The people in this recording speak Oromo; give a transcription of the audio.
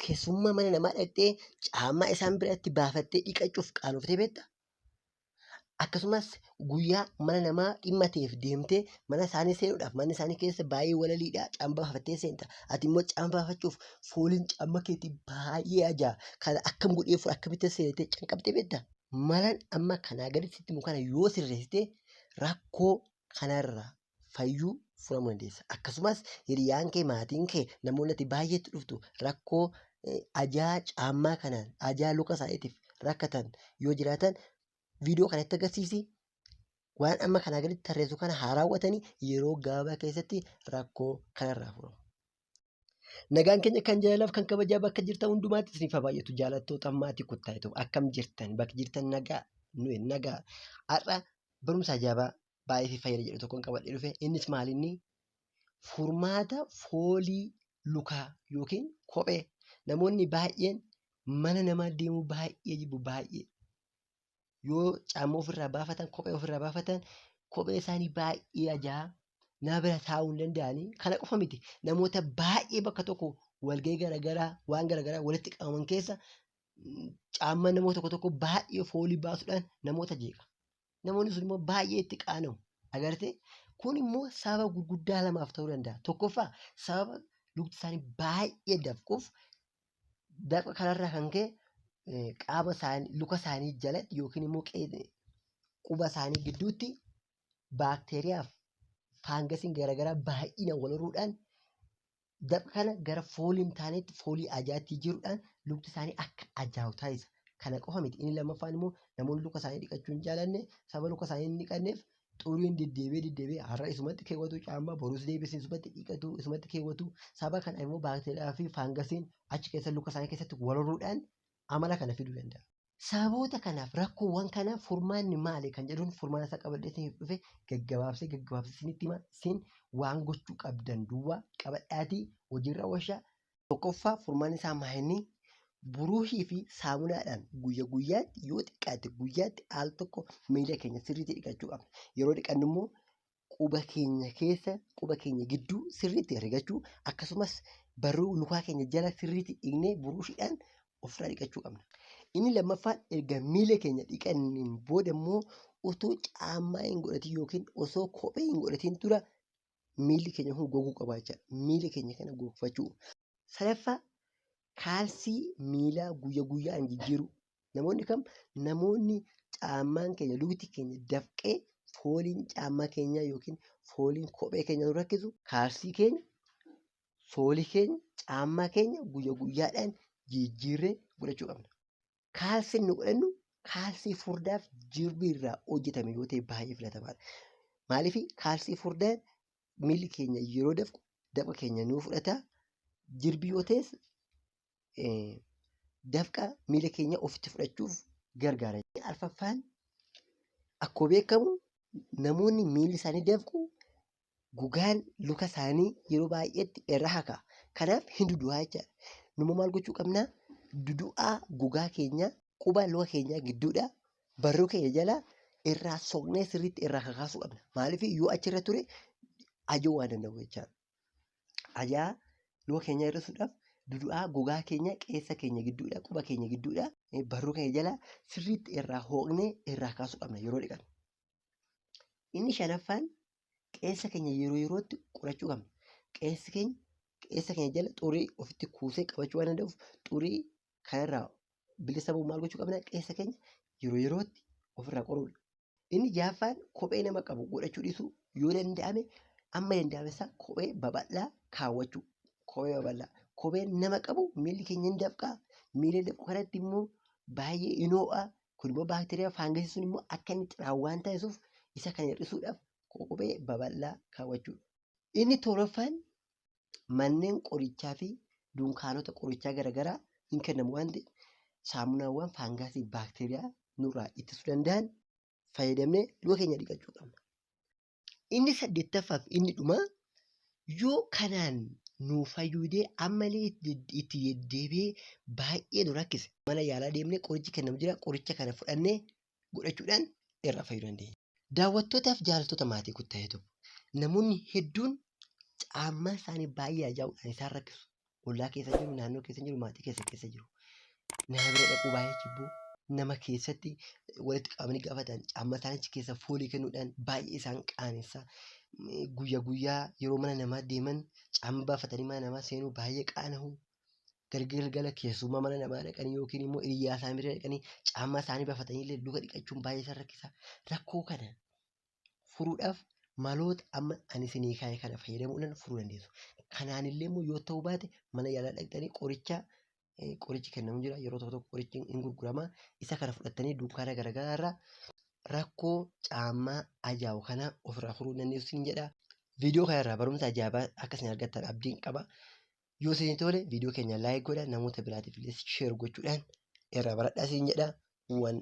Keessummaa mana namaa dhaqxee caammaa isaan biratti baafattee dhiqachuuf qaanoftee beektaa? Akkasumas guyyaa mana namaa dhimma ta'eef deemtee mana isaanii seenuudhaaf manni isaanii keessa baay'ee walaliidha. Caammaa baafattee seenta. Ati immoo caammaa baafachuuf fooliin caammaa keetii baay'ee ajaa'a. Kana akkam godhee fura akkamitti seenatee canqabtee beektaa? Malan amma kanaa gaditti sitti himu kana yoo sirreessite rakkoo kanarraa fayyuu furamuu dandeessa. Akkasumas hiriyaan kee maatiin kee namoonni ati baay'eetti dhuftu rakkoo ajaa caammaa kanaan ajaa luka isaaniitiif rakkatan yoo jiraatan viidiyoo kanatti agarsiisi. Waan amma kanaa gaditti tarreessu kana haa raawwatanii yeroo gabaabaa keessatti rakkoo kanarraa furamu. Nagaan keenya kan jaalalaaf kan kabajaa bakka jirtan hundumaatti isiniif haa baay'atu jaalattoota maatii kuttaayitu akkam jirtan bakka jirtan nagaa nuyi nagaa har'a barumsa ajaa'ibaa baay'ee fi fayyada jedhu tokkoon qabadhee dhufe innis maalinni furmaata foolii lukaa yookiin kophee namoonni baay'een mana namaa deemuu baay'ee jibbu baay'ee yoo caamma ofirraa baafatan kophee ofirraa baafatan kophee isaanii baay'ee ajaa nama bira taa'uu hin danda'anii kana qofa miti namoota baay'ee bakka tokko walgahii garaagaraa waan garaagaraa walitti qabaman keessa caamma namoota tokko tokko baay'ee foolii baasuudhaan namoota jeeqa. Namoonni sun immoo baay'ee itti qaana'u. Agartee? Kun immoo sababa gurguddaa lamaaf ta'uu danda'a. Tokkoffaa sababa lukti isaanii baay'ee dafquuf dafqa kanarraa kan ka'e qaama isaanii luka isaanii jalatti yookiin immoo quba isaanii gidduutti baakteeriyaaf faangasiin garaagaraa baay'inaan wal horuudhaan dafqa kana gara foolii hin taanetti foolii ajaa'aatti jijjiiruudhaan lukti isaanii akka ajaa'u taasisa. Kana qofa miti inni lammaffaan immoo namoonni luka isaanii dhiqachuu hin jaalanne sababa luka isaanii hin dhiqanneef xuriin deddeebi'ee deddeebi'ee har'a isumatti keewwatu caammaa borus deebisee isumatti dhiqatu isumatti keewwatu sababa kana immoo baakteeriyaa fi faangasiin achi keessa luka isaanii keessatti wal horuudhaan amala kana fiduu danda'a. Sababoota kanaaf rakkoowwan kanaaf furmaanni maali kan jedhuun furmaata isaa qabadhee isiniif dhufe gaggabaabsee gaggabaabsee isinitti hima isin waan gochuu qabdan duwwaa qabadhaatii hojiirra oolchaa. Tokkoffaa furmaanni isaa maalinni buruushii fi saamunaadhaan guyya guyyaatti yoo xiqqaate guyyaatti al tokko miila keenya sirriitti dhiqachuu qabna. Yeroo dhiqannu immoo quba keenya keessa quba keenya gidduu sirriitti rigachuu akkasumas barruu lukaa keenya jala sirriitti dhiqnee buruushiidhaan ofirraa dhiqachuu qabna. Inni lammaffaan erga miila keenya dhiqanneen booda immoo otoo caammaa hin godhatin yookiin osoo kophee hin godhatin dura miilli keenya kun goguu qaba jechaadha. Miila keenya kana gogfachuu. Sadaffaa kaalsii miilaa guyya guyyaan jijjiiruu. Namoonni kam namoonni caammaan keenya lukti keenya dafqee fooliin caammaa keenyaa yookiin fooliin kophee keenya nu rakkisu kaalsii keenya soolii keenya caammaa keenya guyya guyyaadhaan jijjiirree godhachuu qabna. Kaalsiin nu godhannu kaalsii furdaaf jirbii irraa hojjetame yoo ta'e baay'ee filatamaadha. Maaliif kaalsii furdaan miilli keenya yeroo dafqu dafqa keenya nuu fudhata. Jirbii yoo ta'es dafqa miila keenya ofitti fudhachuuf gargaara. Arfaffaan akkuma beekamu namoonni miilli isaanii dafqu gogaan luka isaanii yeroo baay'eetti irra haka. Kanaaf hin dudu'aa jechaadha. Numa maal gochuu qabnaa? Dudu'aa gogaa keenya quba luka keenyaa gidduudha barruu keenya jala irraa soqnee sirriitti irraa kakaasuu qabna. Maaliif yoo achirra ture ajoo waan danda'u jechaadha. Ajaa luka keenyaa hir'isuudhaaf dudu'aa gogaa keenya qeessa keenya gidduudha quba keenya gidduudha barruu keenya jala sirriitti irraa hooqnee irraa kaasuu qabna yeroo dhiqannu. Inni shanaffaan qeensa keenya yeroo yerootti qorachuu qabna. Qeensi keenya qeensa keenya jala xurii ofitti kuusee qabachuu waan danda'uuf xurii kanarraa bilisa ba'uu maal gochuu qabna? Qeensa keenya yeroo yerootti ofirraa qoruudha. Inni ja'affaan kophee nama qabu godhachuu dhiisuu yoo danda'ame amma danda'ame isaa kophee babal'aa kaawwachuu. Kophee babal'aa. Kopheen nama qabu miilli keenya hin dafqaa. Miila dafqu kanatti immoo baay'ee hin ho'a. Kun immoo baakteeriyaa faangasii sun immoo akka inni xiraa'u waan taasisuuf isa kana hir'isuudhaaf kophee babal'aa kaawwachuudha. Inni torbaffaan manneen qorichaa fi dunkaanota qorichaa garaagaraa hin kennamu waan ta'eef saamunaawwan faangasii fi baakteeriyaa nurraa ittisuu danda'an fayyadamnee luka keenya dhiqachuu qabna. Inni saddeettaffaa fi inni dhumaa yoo kanaan nuu fayyuu didee ammallee itti deddeebi'ee baay'ee nu rakkise mana yaalaa deemnee qorichi kennamu jira qoricha kana fudhannee godhachuudhaan irraa fayyuu dandeenya. Daawwattootaaf jaallattoota maatii Kuttaayee Tube namoonni hedduun caammaa isaanii baay'ee ajaa'uudhaan isaan rakkisu. Ollaa keessa jiru, naannoo keessa jiru, maatii keessa keessa jiru. Nama bira dhaquu baay'ee jibbu. Nama keessatti walitti qabamanii gaafatan caammaa isaanii achi keessa foolii kennuudhaan baay'ee isaan qaanessa. Guyyaa guyyaa yeroo mana namaa deeman caammaa baafatanii mana namaa seenuu baay'ee qaana'u. Galgala keessummaa mana namaa dhaqanii yookiin immoo hiriyaa isaanii bira dhaqanii caammaa isaanii baafatanii illee luka dhiqachuun baay'ee isaan rakkisa. Rakkoo kana furuudhaaf maloota amma ani isinii kaa'e kana fayyadamuudhaan furuu dandeessu. Kanaan illee immoo yoo ta'uu baate mana yaalaa dhaqxanii qoricha qorichi kennamu jira. Yeroo tokko tokko qorichi hin gurgurama. Isa kana fudhattanii dunkaana garaagaraa irraa rakkoo caammaa ajaa'u kana ofirraa furuu dandeessu isin jedha. Viidiyoo kana irraa barumsa ajaa'ibaa akka isin argattan abdiin qaba. Yoo isin tole viidiyoo keenya like godhaa, namoota biraatiif illee share gochuudhaan irraa baradhaa isin jedha. Waan